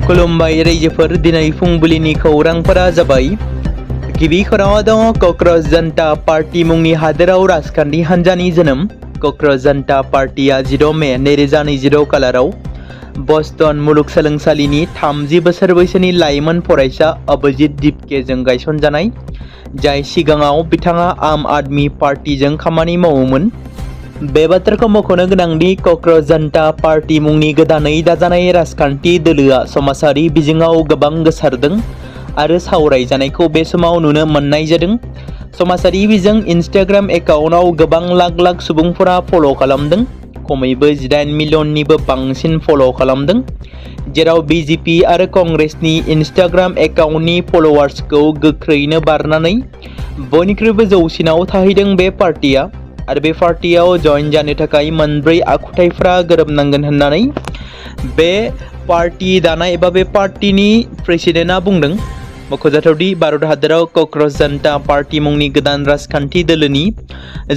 खुलुमबाय रायजोफोर दिनै फुंबिलिनि खौरांफोरा जाबाय गिबि खौराङाव दङ क'क्राझार जनता पार्टी मुंनि हादोराव राजखान्थि हान्जानि जोनोम क'क्राझार जनता पार्टीआ 10 मे 2026 खालाराव बस्टन मुलुगसोलोंसालिनि 30 बोसोर बैसोनि लाइमोन फरायसा अभिजित दिपकेजों गायसनजानाय जाय सिगाङाव बिथाङा आम आदमी पार्टीजों खामानि मावोमोन। बे बाथ्राखौ मख'नो गोनांदि क'क्राझार जनता पार्टी मुंनि गोदानै दाजानाय राजखान्थि दोलोआ समाजारि बिजोङाव गोबां गोसारदों आरो सावरायजानायखौ बे समाव नुनो मोननाय जादों। समाजारि बिजों इन्स्टाग्राम एकाउन्टआव गोबां लाख सुबुंफोरा फल' खालामदों, खमैबो 18 मिलियननिबो बांसिन फल' खालामदों, जेराव बीजेपी आरो कंग्रेसनि इन्स्टाग्राम एकाउन्टनि फलोवार्सखौ गोख्रैनो बारनानै बयनिख्रुइबो जौसिनाव थाहैदों बे पार्टीआ। आरो बे पार्टीआव जइन जानो थाखाय मोनब्रै आखुथायफ्रा गोरोबनांगोन होननानै बे पार्टी दानाय एबा बे पार्टीनि प्रेसिडेन्टआ बुंदों। मख'जाथावदि भारत हादराव क'क्राझार जनता पार्टी मुंनि गोदान राजखान्थि दोलोनि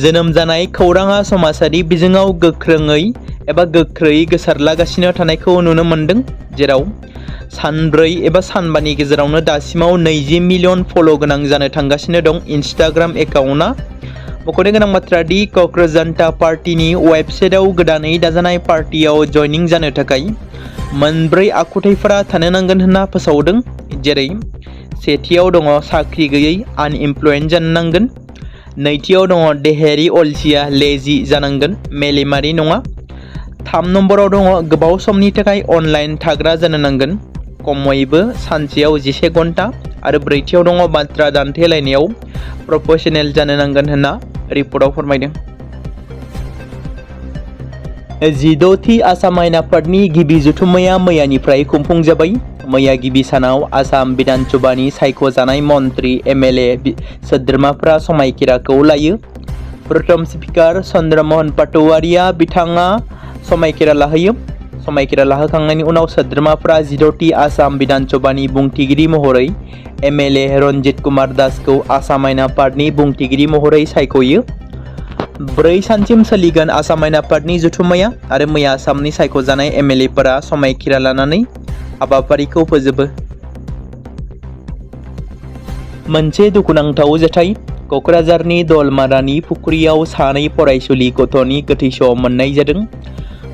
जोनोम जानाय खौराङा समाजारि बिजोङाव गोख्रै गोसारलागासिनो थानायखौ नुनो मोनदों, जेराव सानब्रै एबा सानबानि गेजेरावनो दासिमाव 20 मिलियन फल' गोनां जानो थांगासिनो दं इन्स्टाग्राम एकाउन्टआ। मख'नो गोनां बाथ्रा दि क'क्राझार जनता पार्टीनि वेबसाइटआव गोदानै दाजानाय पार्टीआव जइनिं जानो थाखाय मोनब्रै आखुथायफोरा थानो नांगोन होनना फोसावदों, जेरै सेथियाव दङ साख्रि गैयै आनइमप्लयड जानो नांगोन, नैथियाव दङ देहायारि अलसिया लेजि जानांगोन मेलेमारि नङा, 3 नम्बराव दङ गोबाव समनि थाखाय अनलाइन थाग्रा जानो नांगोन खमैबो सानसेयाव 11 घन्टा आरो ब्रैथियाव दङ बाथ्रा दान्थेलायनायाव प्रफेसनेल जानो नांगोन होनना रिपर्टआव फोरमायदों। 16थि आसाम आयेन आफादनि गिबि जथुम्माया मैयानिफ्राय खुंफुंजाबाय। मैया गिबि सानाव आसाम विधान सभानि सायख'जानाय मन्त्रि एमएलए सोद्रोमाफ्रा समायखिराखौ लायो। प्रथम स्पिकार चन्द्रमोहन पाटवारिया बिथाङा समायखिरा लाहोयो। समायखिरा लाहोखांनायनि उनाव सोद्रोमाफ्रा 16थि आसाम विधान सभानि बुंथिगिरि महरै एमएलए रन्जित कुमार दासखौ आसाम आयेन आफादनि बुंथिगिरि महरै सायख'यो। 4 सानसिम सोलिगोन आसाम आयेन आफादनि जथुम्माया आरो मैया आसामनि सायख'जानाय एमएलएफोरा समायखिरा लानानै हाबाफारिखौ फोजोबो। मोनसे दुखुनांथाव जाथाय क'क्राझारनि दलमारानि फुख्रियाव सानै फरायसुलि गथ'नि गोथै सह मोननाय जादों।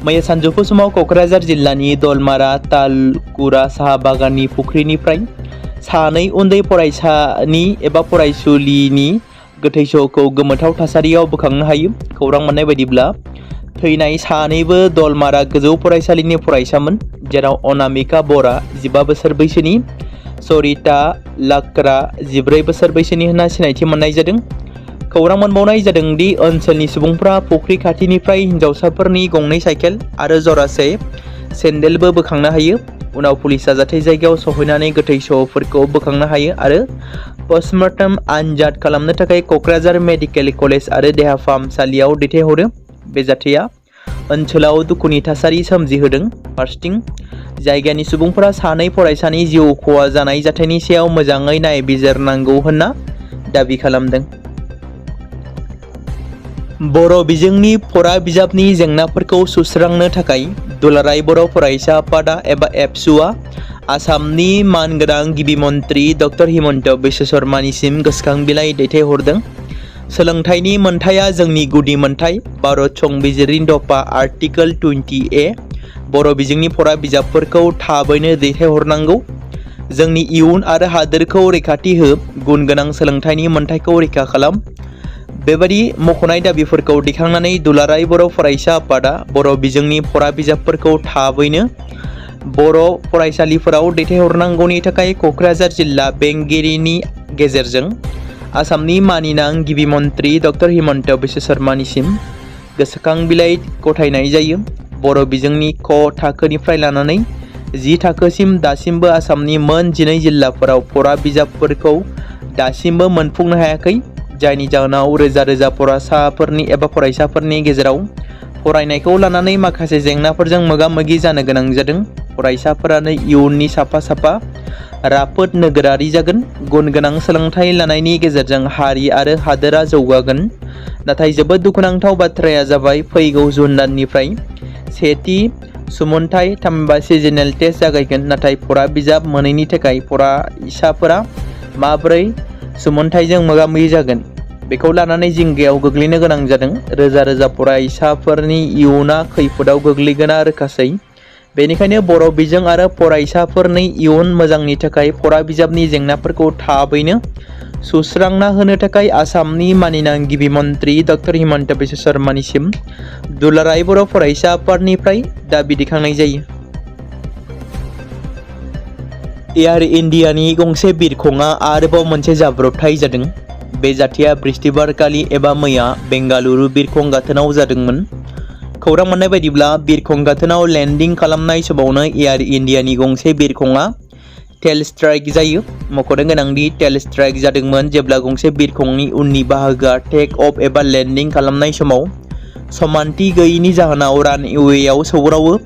मैया सानजौफु समाव क'क्राझार जिल्लानि दलमारा तालुकुरा साहा बागाननि फुख्रिनिफ्राय सानै उन्दै फरायसानि एबा फरायसुलिनि गोथै सहखौ गोमोथाव थासारियाव बोखांनो हायो। खौरां मोननाय बायदिब्ला थैनाय सानैबो दलमारा गोजौ फरायसालिनि फरायसामोन, जेराव अनामिका बरा 15 बोसोर बैसोनि, सरिता लाक्रा 14 बोसोर बैसोनि होनना सिनायथि मोननाय जादों। खौरां मोनबावनाय जादों दि ओनसोलनि सुबुंफ्रा फुख्रि खाथिनिफ्राय हिन्जावसाफोरनि गंनै साइकेल आरो जरासे सेन्देलबो बोखांनो हायो। उनाव पुलिसा जाथाय जायगायाव सहैनानै गोथै सहफोरखौ बोखांनो हायो आरो पस्टमर्टम आनजाद खालामनो थाखाय क'क्राझार मेडिकेल कलेज आरो देहा फाहामसालियाव दैथायहरो। बे जाथाया ओनसोलाव दुखुनि थासारि सोमजिहोदों। फारसेथिं जायगानि सुबुंफोरा सानै फरायसानि जिउ खहा जानाय जाथायनि सायाव मोजाङै नायबिजिरनांगौ होनना दाबि खालामदों। बर' बिजोंनि फरा बिजाबनि जेंनाफोरखौ सुस्रांनो थाखाय दुलाराय बर' फरायसा आफादा एबा एबसुआ आसामनि मानगोनां गिबि मन्त्रि डक्टर हिमन्त बिश्व शर्मानिसिम गोसोखां बिलाइ दैथायहरदों। सोलोंथाइनि मोन्थाइआ जोंनि गुदि मोन्थाइ। भारत संबिजिरनि दफा आर्टिकल 20A बर' बिजोंनि फरा बिजाबफोरखौ थाबैनो दैथायहरनांगौ। जोंनि इयुन आरो हादोरखौ रैखाथि हो, गुन गोनां सोलोंथाइनि मोन्थाइखौ रैखा खालाम। बेबादि मख'नाय दाबिफोरखौ दैखांनानै दुलाराय बर' फरायसा आफादा बर' बिजोंनि फरा बिजाबफोरखौ थाबैनो बर' फरायसालिफोराव दैथायहरनांगौनि थाखाय क'क्राझार जिल्ला बेंगिरिनि गेजेरजों आसामनि मानिनां गिबि मन्त्रि डक्टर हिमन्त बिश्व शर्मानिसिम गोसोखां बिलाइ गथायनाय जायो। बर' बिजोंनि क थाखोनिफ्राय लानानै 10 थाखोसिम दासिमबो आसामनि मोन 12 जिल्लाफोराव फरा बिजाबफोरखौ दासिमबो मोनफुंनो हायाखै, जायनि जाहोनाव रोजा रोजा फरायसाफोरनि एबा फरायसाफोरनि गेजेराव फरायनायखौ लानानै माखासे जेंनाफोरजों मोगा मोगि जानो गोनां जादों। फरायसाफोरानो इयुननि साफा राफोद नोगोरारि जागोन। गुन गोनां सोलोंथाइ लानायनि गेजेरजों हारि आरो हादोरा जौगागोन। नाथाय जोबोद दुखुनांथाव बाथ्राया जाबाय फैगौ जुन दाननिफ्राय सेथि सुमोनथाइ थामहिनबा सिजनेल टेस्ट जागायगोन, नाथाय फरा बिजाब मोनैनि थाखाय फरायसाफोरा माबोरै सुमोनथाइजों मोगा-मोगि जागोन बेखौ लानानै जिंगायाव गोग्लैनो गोनां जादों। रोजा रोजा फरायसाफोरनि इयुना खैफोदाव गोग्लैगोना रोखासै। बेनिखायनो बर' बिजों आरो फरायसाफोरनि इयुन मोजांनि थाखाय फरा बिजाबनि जेंनाफोरखौ थाबैनो सुस्रांना होनो थाखाय आसामनि मानिनां गिबि मन्त्रि डक्टर हिमन्त बिश्व शर्मानिसिम दुलाराय बर' फरायसाफोरनिफ्राय दाबि दैखांनाय जायो। एयार इन्डियानि गंसे बिरखंआ आरोबाव मोनसे जाब्रबथाय जादों। बे जाथाया बृहस्पतिबारखालि एबा मैया बेंगालुरु बिरखं गाथोनाव जादोंमोन। खौरां मोननाय बायदिब्ला बिरखं गाथोनाव लेन्डिं खालामनाय समावनो एयार इन्डियानि गंसे बिरखंआ टेल स्ट्राइक जायो। मख'नो गोनांदि टेल स्ट्राइक जादोंमोन जेब्ला गंसे बिरखंनि उननि बाहागोआ टेक अफ एबा लेन्डिं खालामनाय समाव समानथि गैयैनि जाहोनाव रानवेयाव सौग्रावो।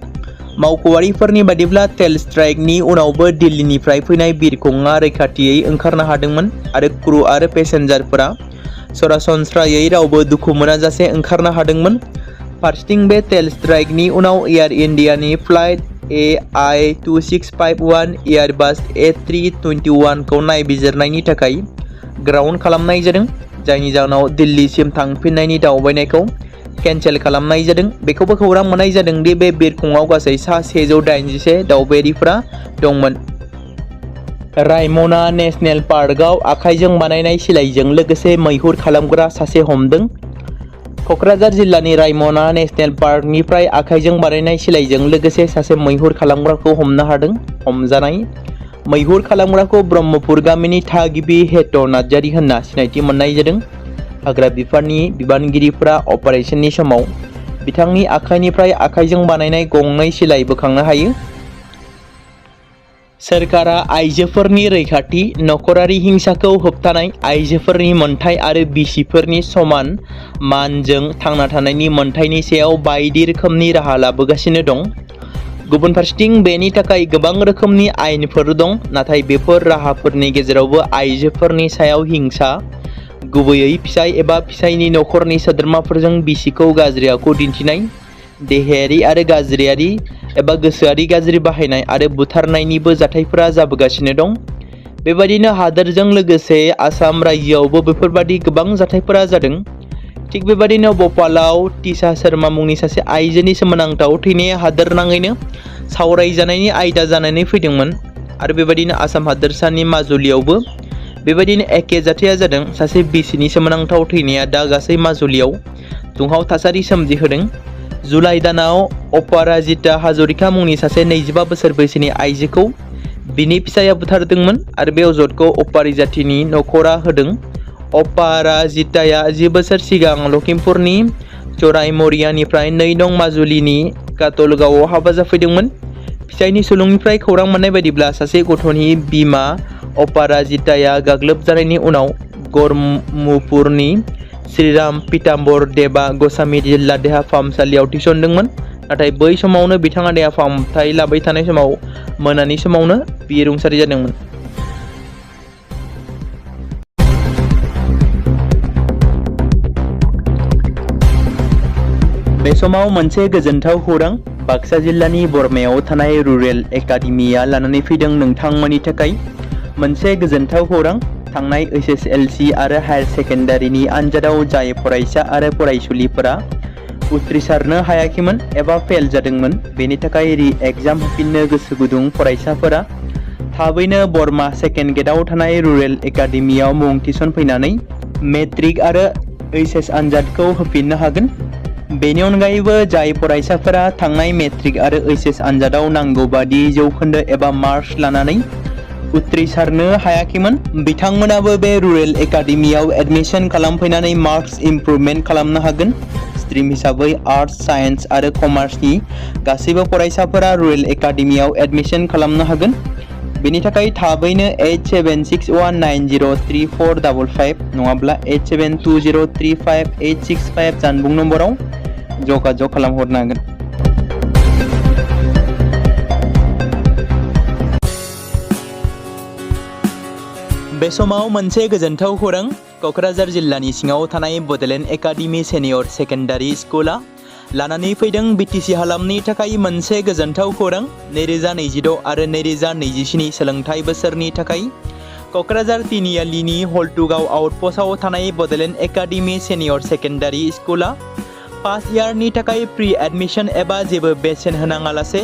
मावख'आरिफोरनि बादिब्ला टेल स्ट्राइकनि उनावबो दिल्लीनिफ्राय फैनाय बिरखंआ रैखाथियै ओंखारनो हादोंमोन आरो क्रू आरो पेसेन्जारफोरा सरासनस्रायै रावबो दुखु मोनाजासे ओंखारनो हादोंमोन। फारसेथिं बे टेल स्ट्राइकनि उनाव एयार इन्डियानि फ्लाइट AI2651 एयारबास A321 खौ नायबिजिरनायनि थाखाय ग्राउन्ड खालामनाय जादों, जायनि जाहोनाव दिल्लीसिम थांफिननायनि दावबायनायखौ केन्सेल खालामनाय जादों। बेखौबो खौरां मोननाय जादों दि बे बिरखंआव गासै सा 181 दावबायारिफोरा दंमोन। रायमना नेशनेल पार्कआव आखाइजों बानायनाय सिलाइजों लोगोसे मैहुर खालामग्रा सासे हमदों। क'क्राझार जिल्लानि रायमना नेशनेल पार्कनिफ्राय आखाइजों बानायनाय सिलाइजों लोगोसे सासे मैहुर खालामग्राखौ हमनो हादों। हमजानाय मैहुर खालामग्राखौ ब्रह्मपुर गामिनि थागिबि हेत नार्जारी होनना सिनायथि मोननाय जादों। हाग्रा बिफाननि बिबानगिरिफोरा अपारेशननि समाव बिथांनि आखाइनिफ्राय आखाइजों बानायनाय गंनै सिलाइ बोखांनो हायो। सोरखारा आइजोफोरनि रैखाथि, नखरारि हिंसाखौ होबथानाय, आइजोफोरनि मोनथाय आरो बिसिफोरनि समान मानजों थांना थानायनि मोनथायनि सायाव बायदि रोखोमनि राहा लाबोगासिनो दं। गुबुन फारसेथिं बेनि थाखाय गोबां रोखोमनि आयेनफोर दं, नाथाय बेफोर राहाफोरनि गेजेरावबो आइजोफोरनि सायाव हिंसा, गुबैयै फिसाय एबा फिसायनि नखरनि सोद्रोमाफोरजों बिसिखौ गाज्रि आखु दिन्थिनाय, देहायारि आरो गाज्रियारि एबा गोसोआरि गाज्रि बाहायनाय आरो बुथारनायनिबो जाथायफोरा जाबोगासिनो दं। बेबायदिनो हादोरजों लोगोसे आसाम रायजोआवबो बेफोरबादि गोबां जाथायफोरा जादों। थिग बेबादिनो भपालाव तिसा शर्मा मुंनि सासे आइजोनि सोमोनांथाव थैनाया हादोरनाङैनो सावरायजानायनि आयदा जानानै फैदोंमोन आरो बेबायदिनो आसाम हादोरसानि माजुलियावबो बेबायदिनो एखे जाथाया जादों। सासे बिसिनि सोमोनांथाव थैनाया दा गासै माजुलियाव दुंहाव थासारि सोमजिहोदों। जुलाइ दानाव अपराजिता हाजरिका मुंनि सासे 25 बोसोर बैसोनि आइजोखौ बिनि फिसाया बुथारदोंमोन आरो बे अजदखौ अपराजितानि नखरा होदों। अपराजिताया 10 बोसोर सिगां लखिमपुरनि चराइमरियानिफ्राय 2 नं माजुलिनि कातलगावआव हाबा जाफैदोंमोन। फिसायनि सुलुंनिफ्राय खौरां मोननाय बायदिब्ला सासे गथ'नि बिमा अपराजिताया गाग्लोबजानायनि उनाव गरमुपुरनि श्रीराम पीताम्बर देबा गसामि जिल्ला देहा फाहामसालियाव थिसनदोंमोन, नाथाय बै समावनो बिथाङा देहा फाहामथाय लाबाय थानाय समाव मोनानि समावनो बियो रुंसारि जादोंमोन। बे समाव मोनसे गोजोनथाव खौरां बाक्सा जिल्लानि बरमायाव थानाय रुरेल एकाडेमिया लानानै फैदों नोंथांमोननि थाखाय मोनसे गोजोनथाव खौरां। थांनाय HSLC आरो हायार सेकेन्डारिनि आनजादाव जाय फरायसा आरो फरायसुलिफोरा उथ्रिसारनो हायाखैमोन एबा फेल जादोंमोन, बेनि थाखाय रि-एग्जाम होफिननो गोसो गुदुं फरायसाफोरा थाबैनो बरमा सेकेन्ड गेटआव थानाय रुरेल एकाडेमियाव मुं थिसनफैनानै मेट्रिक आरो HS आनजादखौ होफिननो हागोन। बेनि अनगायैबो जाय फरायसाफोरा थांनाय मेट्रिक आरो HS आनजादाव नांगौ बादि जौखोन्दो एबा मार्कस लानानै उथ्रिसारनो हायाखैमोन, बिथांमोनाबो बे रुरेल एकाडेमियाव एडमिशन खालामफैनानै मार्कस इमप्रुभमेन्ट खालामनो हागोन। स्ट्रिम हिसाबै आर्टस, साइन्स आरो कमार्सनि गासैबो फरायसाफोरा रुरेल एकाडेमियाव एडमिशन खालामनो हागोन। बेनि थाखाय थाबैनो 8761903455 नङाब्ला 87203585 जानबुं नम्बराव जगाजग खालामहरनो हागोन। बे समाव मोनसे गोजोनथाव खौरां। क'क्राझार जिल्लानि सिङाव थानाय बड'लेण्ड एकाडेमि सेनियर सेकेन्डारि स्कुला लानानै फैदों बिटिसि हालामनि थाखाय मोनसे गोजोनथाव खौरां 2026 आरो 2027 सोलोंथाइ बोसोरनि थाखाय क'क्राझार तिनिआलिनि हलथुगाव आउटपस्टआव थानाय बड'लेण्ड एकाडेमि सिनियर सेकेन्डारि स्कुला फार्स्ट इयारनि थाखाय प्रि एडमिशन एबा जेबो बेसेन होनाङालासे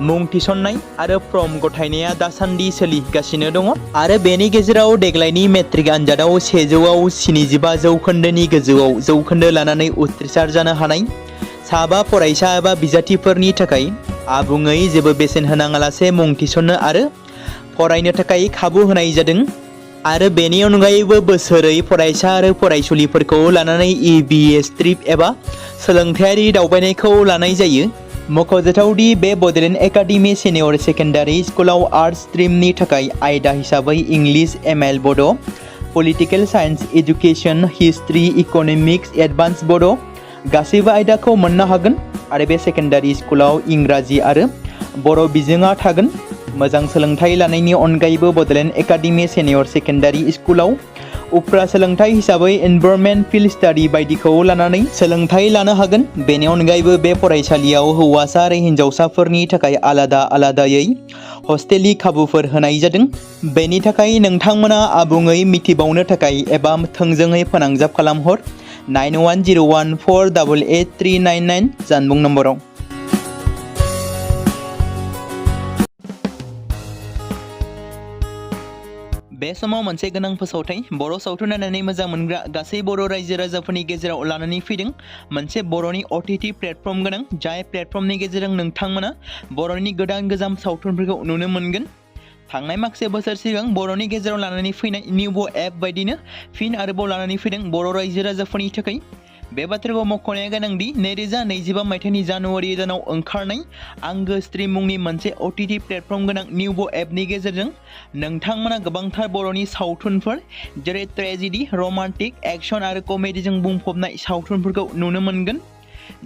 मुं थिसननाय आरो फर्म गथायनाया दासान्दि सोलिगासिनो दङ आरो बेनि गेजेराव देग्लायनि मेट्रिक आनजादाव 100आव 75 जौखोन्दोनि गोजौआव जौखोन्दो लानानै उथ्रिसार जानो हानाय साबा फरायसा एबा बिजाथिफोरनि थाखाय आबुङै जेबो बेसेन होनाङालासे मुं थिसननो आरो फरायनो थाखाय खाबु होनाय जादों आरो बेनि अनगायैबो बोसोरै फरायसा आरो फरायसुलिफोरखौ लानानै EBS ट्रिप एबा सोलोंथायारि दावबायनायखौ लानाय जायो। मख'जाथावदि बे बड'लेण्ड एकाडेमि सिनियर सेकेन्डारि स्कुलाव आर्ट्स स्ट्रिमनि थाखाय आयदा हिसाबै इंलिश ML बड', political science education, history, economics, advance बड' गासैबो आयदाखौ मोननो हागोन आरो बे सेकेन्डारि स्कुलाव इंराजि आरो बर' बिजोङा थागोन। मोजां सोलोंथाइ लानायनि अनगायैबो बड'लेण्ड एकाडेमि सिनियर सेकेन्डारि स्कुलाव उफ्रा सोलोंथाइ हिसाबै एनभायरनमेन्ट फिल्ड स्टाडि बायदिखौ लानानै सोलोंथाइ लानो हागोन। बेनि अनगायैबो बे फरायसालियाव हौवासा आरो हिन्जावसाफोरनि थाखाय आलादा आलादायै हस्टेलनि खाबुफोर होनाय जादों। बेनि थाखाय नोंथांमोना आबुङै मिथिबावनो थाखाय एबा थोंजोङै फोनांजाब खालामहर 9101488399 जानबुं नम्बराव। बे समाव मोनसे गोनां फोसावथाय बर' सावथुन नायनानै मोजां मोनग्रा गासै बर' रायजो राजाफोरनि गेजेराव लानानै फैदों मोनसे बर'नि OTT प्लेटफर्म गोनां जाय प्लेटफर्मनि गेजेरजों नोंथांमोना बर'नि गोदान गोजाम सावथुनफोरखौ नुनो मोनगोन। थांनाय माखासे बोसोर सिगां बर'नि गेजेराव लानानै फैनाय निउबो एप बायदिनो फिन आरोबाव लानानै फैदों बर' रायजो राजाफोरनि थाखाय। बे बाथ्राखौ मख'नाया गोनांदि 2025 मायथाइनि जानुवारि दानाव ओंखारनाय आंगो स्ट्रिम मुंनि मोनसे OTT प्लेटफर्म गोनां निउबो एपनि गेजेरजों नोंथांमोना गोबांथार बर'नि सावथुनफोर जेरै ट्रेजेडि, रमान्टिक, एक्शन आरो कमेडिजों बुंफबनाय सावथुनफोरखौ नुनो मोनगोन।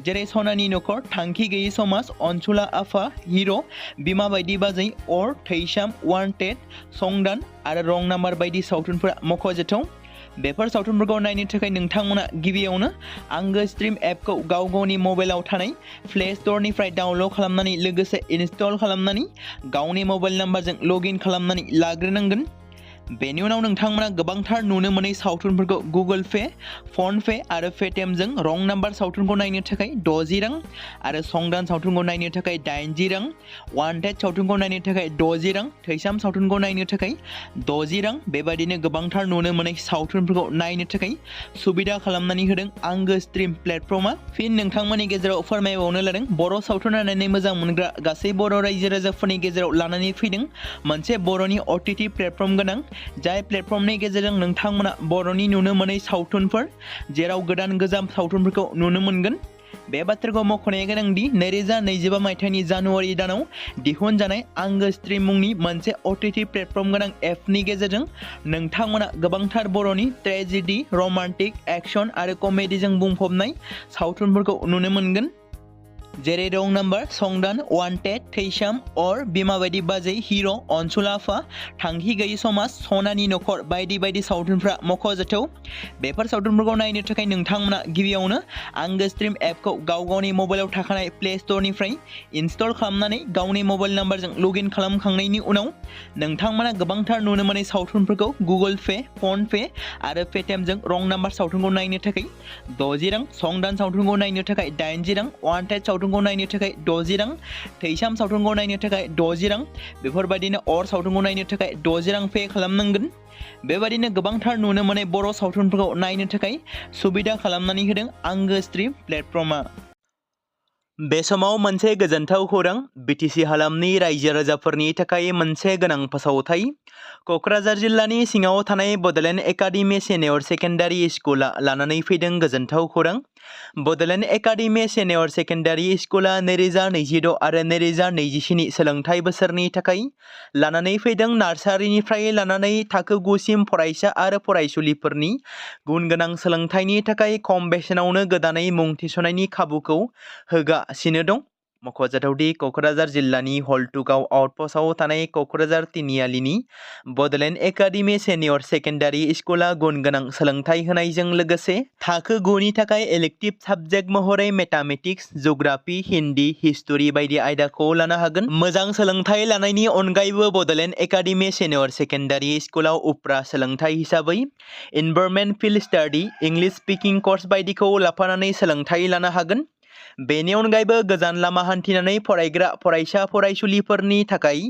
जेरै सनानि नखर, थांखि गैयै समाज, अनसुला आफा, हिर', बिमा बायदि बाजै, अर, थैसाम, वान्टेड, संदान आरो रं नाम्बार बायदि सावथुनफोरा मख'जाथाव। बेफोर सावथुनफोरखौ नायनो थाखाय नोंथांमोना गिबियावनो आंगो स्ट्रिम एपखौ गाव गावनि मबाइलाव थानाय प्ले स्ट'रनिफ्राय डाउनल'ड खालामनानै लोगोसे इनस्टल खालामनानै गावनि मबाइल नाम्बारजों लगइन खालामनानै लाग्रोनांगोन। बेनि उनाव नोंथांमोना गोबांथार नुनो मोनै सावथुनफोरखौ गुगोल पे, फन पे आरो पेटिएमजों रं नाम्बार सावथुनखौ नायनो थाखाय 60 रां आरो संदान सावथुनखौ नायनो थाखाय 80 रां, वान्टेड सावथुनखौ नायनो थाखाय 60 रां, थैसाम सावथुनखौ नायनो थाखाय 60 रां बेबायदिनो गोबांथार नुनो मोनै सावथुनफोरखौ नायनो थाखाय सुबिदा खालामनानै होदों आंगो स्ट्रिम प्लेटफर्मा। फिन नोंथांमोननि गेजेराव फोरमायबावनो लादों बर' सावथुन नायनानै मोजां मोनग्रा गासै बर' रायजो राजाफोरनि गेजेराव लानानै फैदों मोनसे बर'नि OTT प्लेटफर्म गोनां जाय प्लेटफर्मनि गेजेरजों नोंथांमोना बर'नि नुनो मोनै सावथुनफोर जेराव गोदान गोजाम सावथुनफोरखौ नुनो मोनगोन। बे बाथ्राखौ मख'नाया गोनांदि 2025 मायथाइनि जानुवारि दानाव दिहुनजानाय आंगो स्ट्रिम मुंनि मोनसे OTT प्लेटफर्म गोनां एपनि गेजेरजों नोंथांमोना गोबांथार बर'नि ट्रेजेडि, रमान्टिक, एक्शन आरो कमेडिजों बुंफबनाय सावथुनफोरखौ नुनो मोनगोन। जेरै रं नाम्बार, संदान, वान्टेड, थैसाम, अर, बिमा बायदि बाजै, हिर', अनसुला आफा, थांखि गैयै समाज, सनानि नखर बायदि बायदि सावथुनफ्रा मख'जाथाव। बेफोर सावथुनफोरखौ नायनो थाखाय नोंथांमोना गिबियावनो आंगो स्ट्रिम एपखौ गाव गावनि मबाइलाव थाखानाय प्ले स्ट'रनिफ्राय इनस्टल खालामनानै गावनि मबाइल नाम्बारजों लगइन खालामखांनायनि उनाव नोंथांमोना गोबांथार नुनो मोनै सावथुनफोरखौ गुगोल पे, फन पे आरो पेटिएमजों रं नाम्बार सावथुनखौ नायनो थाखाय 60 रां, संदान सावथुनखौ नायनो थाखाय 80 रां, वान्टेड सावथुनखौ नायनो थाखाय 60 रां, थैसाम सावथुनखौ नायनो थाखाय 60 रां बेफोरबायदिनो अर सावथुनखौ नायनो थाखाय 60 रां पे खालामनांगोन। बेबायदिनो गोबांथार नुनो मोनै बर' सावथुनफोरखौ नायनो थाखाय सुबिदा खालामनानै होदों आंगो स्ट्रिम प्लेटफर्मा। बे समाव मोनसे गोजोनथाव खौरां बिटिसि हालामनि रायजो राजाफोरनि थाखाय मोनसे गोनां फोसावथाय क'क्राझार जिल्लानि सिङाव थानाय बड'लेण्ड एकाडेमि सिनियर सेकेन्डारि स्कुला लानानै फैदों गोजोनथाव खौरां। बड'लेण्ड एकाडेमि सिनियर सेकेन्डारि स्कुला 2026 आरो 2027 सोलोंथाइ बोसोरनि थाखाय लानानै फैदों नार्सारिनिफ्राय लानानै थाखो 9 सिम फरायसा आरो फरायसुलिफोरनि गुन गोनां सोलोंथाइनि थाखाय खम बेसेनावनो गोदानै मुं थिसननायनि खाबुखौ होगासिनो दं। मख'जाथावदि क'क्राझार जिल्लानि हल्टुगाव आउटपस्टआव थानाय क'क्राझार तिनिआलिनि बड'लेण्ड एकाडेमि सेनियर सेकेन्डारि स्कुला गुन गोनां सोलोंथाइ होनायजों लोगोसे थाखो 9 नि थाखाय इलेक्टिभ साबजेक्ट महरै मेथामेटिक्स, जिअ'ग्राफि, हिन्दी, हिस्टरि बायदि आयदाखौ लानो हागोन। मोजां सोलोंथाइ लानायनि अनगायैबो बड'लेण्ड एकाडेमि सेनियर सेकेन्डारि स्कुलाव उफ्रा सोलोंथाइ हिसाबै environment field study, English speaking course बायदिखौ लाफानानै सोलोंथाइ लानो हागोन। बेनि अनगायैबो गोजान लामा हान्थिनानै फरायग्रा फरायसा फरायसुलिफोरनि थाखाय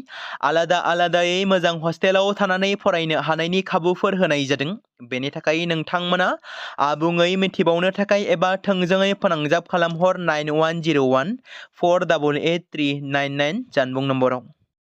आलादा आलादायै मोजां हस्टेलाव थानानै फरायनो हानायनि खाबुफोर होनाय जादों। बेनि थाखाय नोंथांमोना आबुङै मिथिबावनो थाखाय एबा थोंजोङै फोनांजाब खालामहर 9101 488 399 जानबुं नम्बराव।